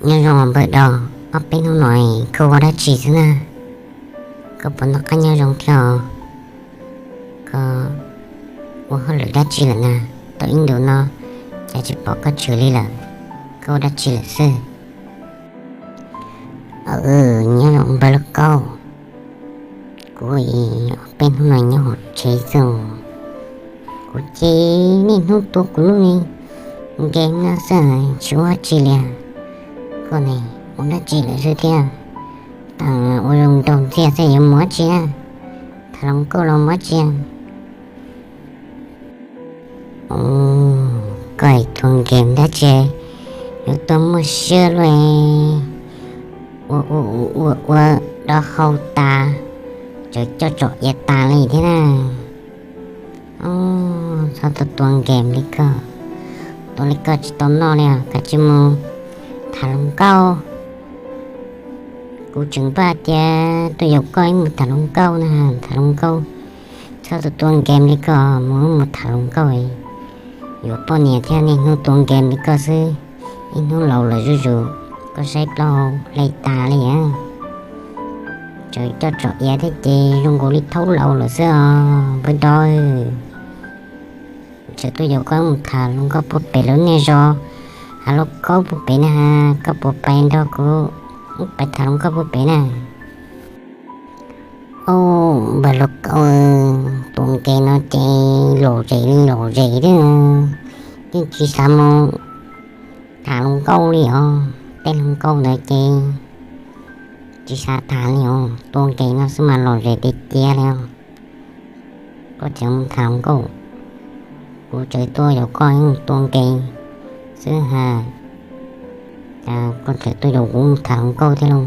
Nyob zoo npawg Dau, ob peb hnub no koj ua dab tsi xwb na? Koj puas noj qab nyob zoo thiab? Koj ua hauj lwm dab tsi lawm na? Tau ib ntus no cas tsis pom koj tshwm li lawm, koj ua dab tsi lawm xwb? Nyob zoo npawg Lauj Kaub, kuv ob peb hnub no nyob hauv tsev xwb. Kuv ces niaj hnub tua kuv lub game no xwb tsis ua dab tsi li. Koj ne, ua dab tsi lawm xwb thiab? Ua zoo nraug ntxiag xwb yuav mus dab tsi na? Tham hluas nkauj los mus dab tsi? Koj tua game dab tsi yuav tuaj muaj siab luaj, ua ua ua ua ua do hau tas, tseem coj tsom iav tas li thiab na. Txhob tuaj tua game li koj, tua li koj tsis tau noj li os, kav tsij mus tham hluas nkauj. Kuv tseem npaj tias tuaj yaum koj ib mus tham hluas nkauj na, tham hluas nkauj. Txhob tuaj tua game li koj, mus mus tham hluas nkauj. Yuav poj niam thiab niaj hnub tua game li koj xwb, ib hnub laus lawm zuj zus, koj saib plaub hau hle tas li. Tseem coj tsom iav thiab ces zoo nkaus li thaub laus lawm xwb os npawg Dau. Tseem tuaj yaum koj mus tham hluas nkauj puag pem lub niag zos Hab Lauj Kaub puag pem na, koj puas pais nrog kuv pais tham hluas nkauj puag pem na? Au, npawg Lauj Kaub, tua game no ces lom zem li lom zem thiab, yeej tsis xav mus tham hluas nkauj li os. Tej hluas nkauj ntawd ces tsis xav tham li os, tua game no xwb mas lom zem tiag tiag li os. Koj tseem mus tham hluas nkauj, kuv tseem tuaj yaum koj mus tua game xwb ha, koj tseem tuaj yaum kuv mus tham hluas nkauj thiab lauj.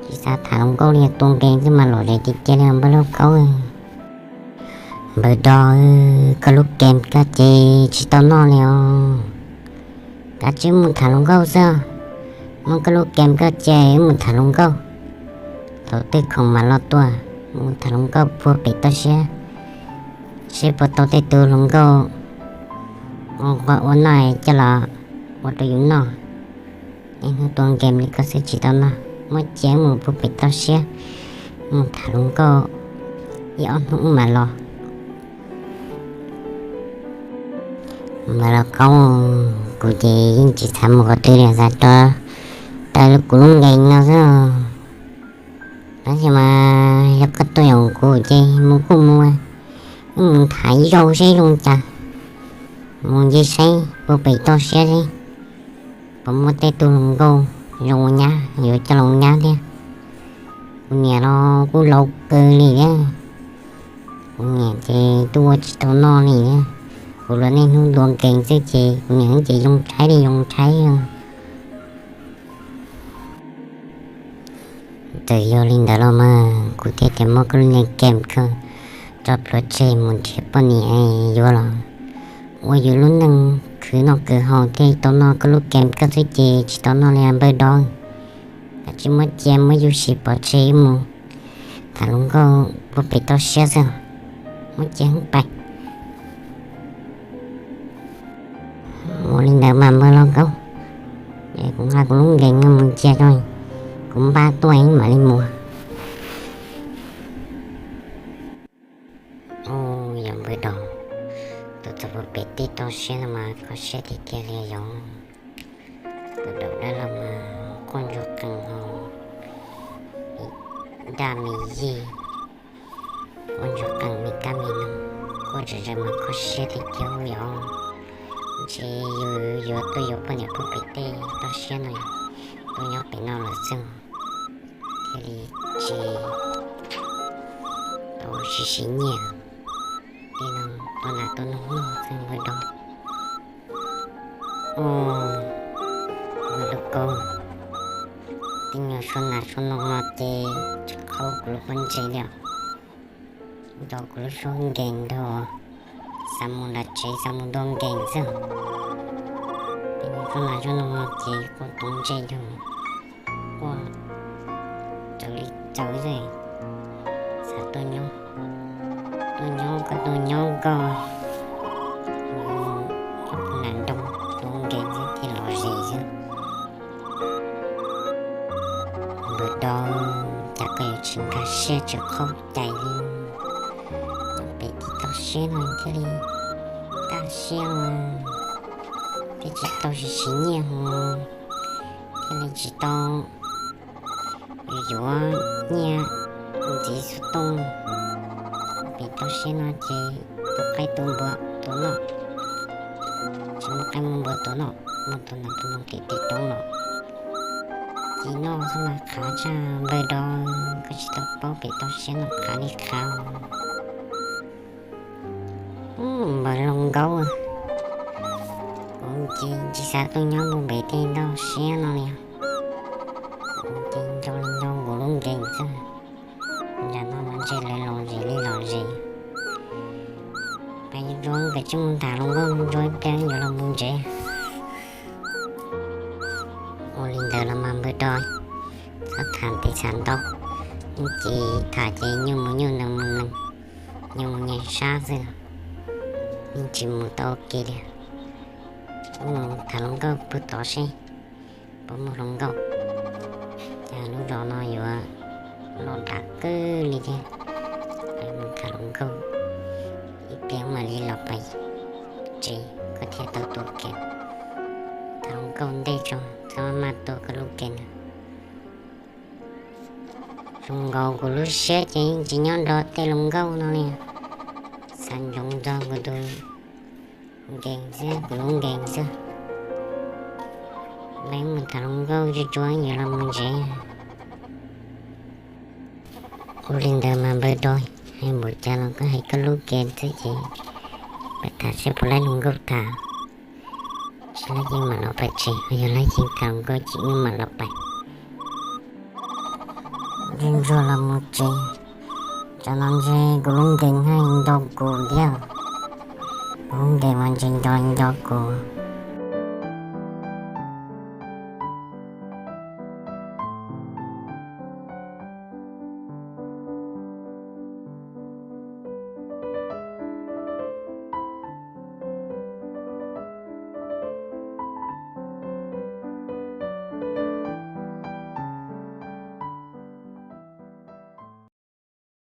Tsis xav tham hluas nkauj li, tua game xwb mas lom zem tiag tiag li npawg Lauj Kaub. Npawg Dau, koj lub game koj ces tsis tau noj li os. Kav tsij mus tham hluas nkauj xwb, muab koj lub game koj ces mus tham hluas nkauj. Thaum twg khoom mam los tua, mus tham hluas nkauj puag pem toj siab, seb puas tau tej tug hluas nkauj ua noj coj los ua rau yus noj. Niaj hnub tua game li koj xwb tsis tau noj, muab cia mus puag pem toj siab, mus tham hluas nkauj ib ob hnub mam los. Npawg Lauj Kaub, kuv ces yeej tsis xav mus qhov twg li, xav rau kuv lub game no xwb. Tab sis mas yog koj tuaj yaum kuv ces mus kuj mus, wb mus tham ib zaug seb zoo cas, mus ncig saib puag pem toj siab seb puas muaj tej tug hluas nkauj zoo ua nyab yuav coj los ua nyab thiab. Kuv niam los kuj laus kawg li thiab, kuv niam ces twb ua tsis tau noj li thiab. Kuv los niaj hnub ntua game xwb ces kuv niam ces zoo tshaib li zoo tshaib. Txawm yog li ntawd los mas kuv thiaj tias muab koj lub niag game koj tso plhuav tseg mus nrhiav poj niam yuav los ua yus lub neej khwv noj khwv haus thiaj tau noj, koj lub game koj xwb ces tsis tau noj li npawg Dau. Kav tsij muab cia muab yub sim pov tseg mus tham hluas nkauj puag pem toj siab xwb, muab cia heev pais. Ua li ntawd mas npawg Lauj Kaub, kuv nqa kuv lub game no mus cia tso, kuv npaj tuaj mam li mus. Yog npawg Dau, tus txog puag pem tej toj siab no mas kho siab tiag tiag li yog. Tus daum dab laug mas quaj ntsuag qees ho, daj me yig, quaj ntsuag qees me kab me noog, quaj zom zaws mas kho siab tiag tiag li yog. Ntshe yus yuav tuaj yuav poj niam puag pem tej toj siab no, tuaj nyob pem no lawm xwb thiaj li tsis tau siv siv nyiaj. Tej no tua nas tua noog noj xwb npawg Dau. Npawg Lauj Kaub, tej nyuag suab nas suab noog no ces tsis qhaub kuv lub pob ntseg li os. Nrog kuv lub suab game nrog xav mus nram tsev xav mus ntua game xwb. Tej nyuag suab nas suab noog no ces quaj toov ntsej yog quaj raws li raws xwb. Xav tuaj nyob, tuaj nyob koj tuaj nyob koj, nyob puag nram nroog tua game xwb thiaj lom zem xwb. cas koj yuav tsis nkag siab tsis qaub cai li. Nyob pem tim toj siab no thiaj li kaj siab mas, thiaj tsis tau siv siv nyiaj mus, thiaj li tsis tau yuav nyiaj ntxiv xov tooj. Pem toj siab no ces tus qaib tus npua tus noj, tsis muaj qaib muaj npua tus noj, muaj tus noj tus noj tim tim roob los. Ci noj xwb mas qhav tshaj npawg do, koj tsis tau paub pem toj siab no qhav li qhav. Npawg Hluas Nkauj, kuv ces tsis xav tuaj nyob mus pem tej toj siab no li. Kuv ces nco li nco kuv lub nkees xwb. Ntshe no mas ntshe lawv los zes li los zes. Peb ntsuag nkawd tsis mus tham hluas nkauj, ntsuag ib pliag yuav los mus ntsev. Ua li ntawd los mas npawg do, txhob tham tes tham ntau, yeej ces tham ces nyuaj mus nyuaj, nees mus nees, nyuaj mus nyuaj sab xwb, yeej tsis mus tau ua ke li. Mus tham hluas nkauj puag tod seb puas muaj hluas nkauj, cas lub zos no yuav los dav kawg li thiab. Mus tham hluas nkauj ib pliag mam li los pem tsev, koj thiaj tau tua ke. Tham hluas nkauj ntej tso, txhob maj tua koj lub ke na. Zoo nkaus kuv lub siab ces yeej tsis nyob nrog tej hluas nkauj no li, xav ntsoov nrog kuv tus nkees xwb, kuv lub nkees xwb. Peb mus tham hluas nkauj tsuag tsuag yuav los mus ntsev. Ua li ntawd mas npawg do, hais npaum cas los koj hais koj lub ke xwb ces peb tham seb puas laib hluas nkauj tham. Tsis laib yeej mam los pem tsev, yog laib yeej tham hluas nkauj ces wb mam los pem. Ntsuag ntsuag los mus tsev, tsam no ntshe kuv lub nkees haj nco kuv thiab. Kuv lub nkees mas ntshe nco nco kuv.